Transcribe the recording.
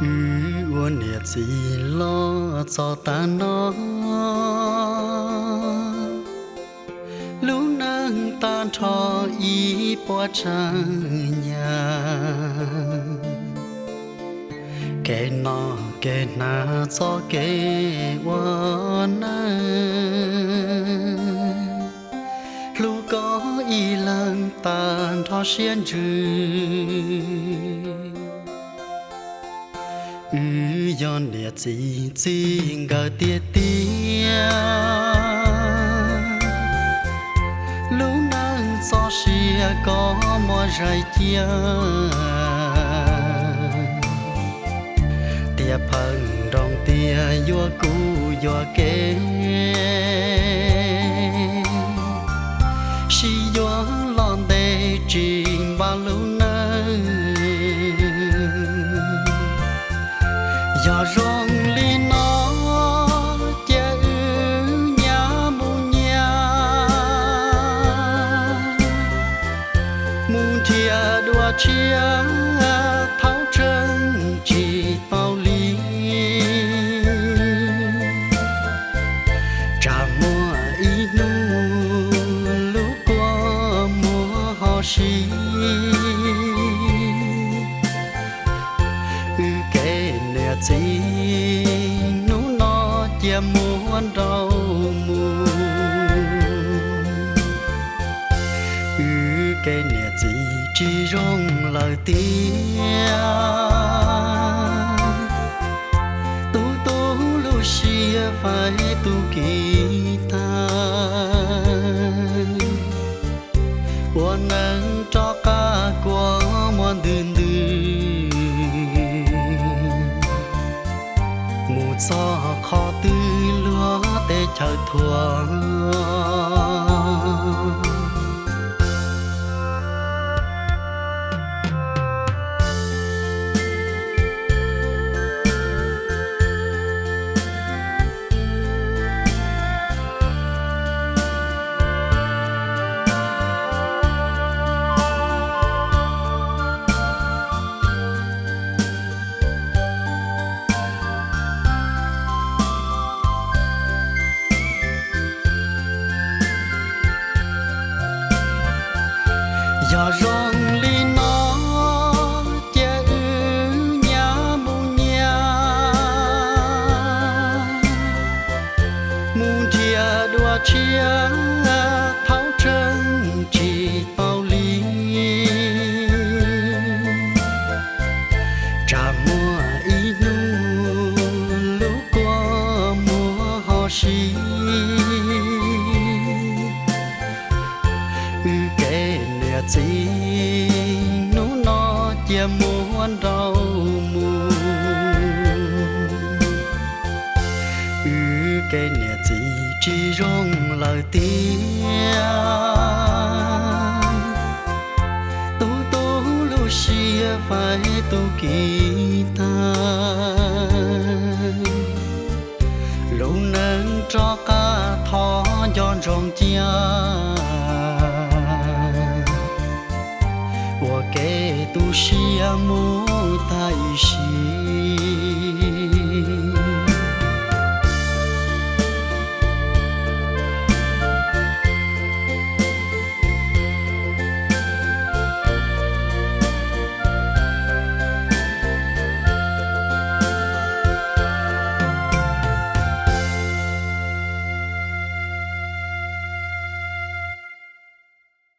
Wb ua niam txiv los txog tav no, lub neej tag nrho ib puas tsav yam, kev noj kev hnav txoj kev ua neej, hlub koj ib leeg tag nrho siab ntsws. Wb yog niam txiv txij nkawm tiag tiag, lub neej txoj sia koj muab zais cia, tias pheej nroo tias yuav kuv yuam kev, sib yuav los ntev tsis npaj lub neej. Yog zoo li no, cia wb nyias mus nyias, mus nrhiav dua tshiab thaub tseeb tsis tau li. Tsam muaj ib hnub lub kua muag ho siv, wb kev niam txiv hnub no cia muab nrauj mus. Wb kev niam txiv tsis zoo lawm tiag, tu tu lub siab faib tu kiv tag, ua neej rov qab kua muag ntws ntws, mus txog qhov twg luag teb chaws thuam. Yog zoo li no, cia wb nyias mus nyias, mus nrhiav dua tshiab thaub tseeb tsis tau li. Tsam muaj ib hnub lub kua muag ho siv, wb kev niam txiv hnub no cia muab nrauj mus. Wb kev niam txiv tsis zoo lawm tiag, tu tu lub siab faib tu kiv tag, lub neej rov qab thov nco ntsoov cia, ua kev tu siab mus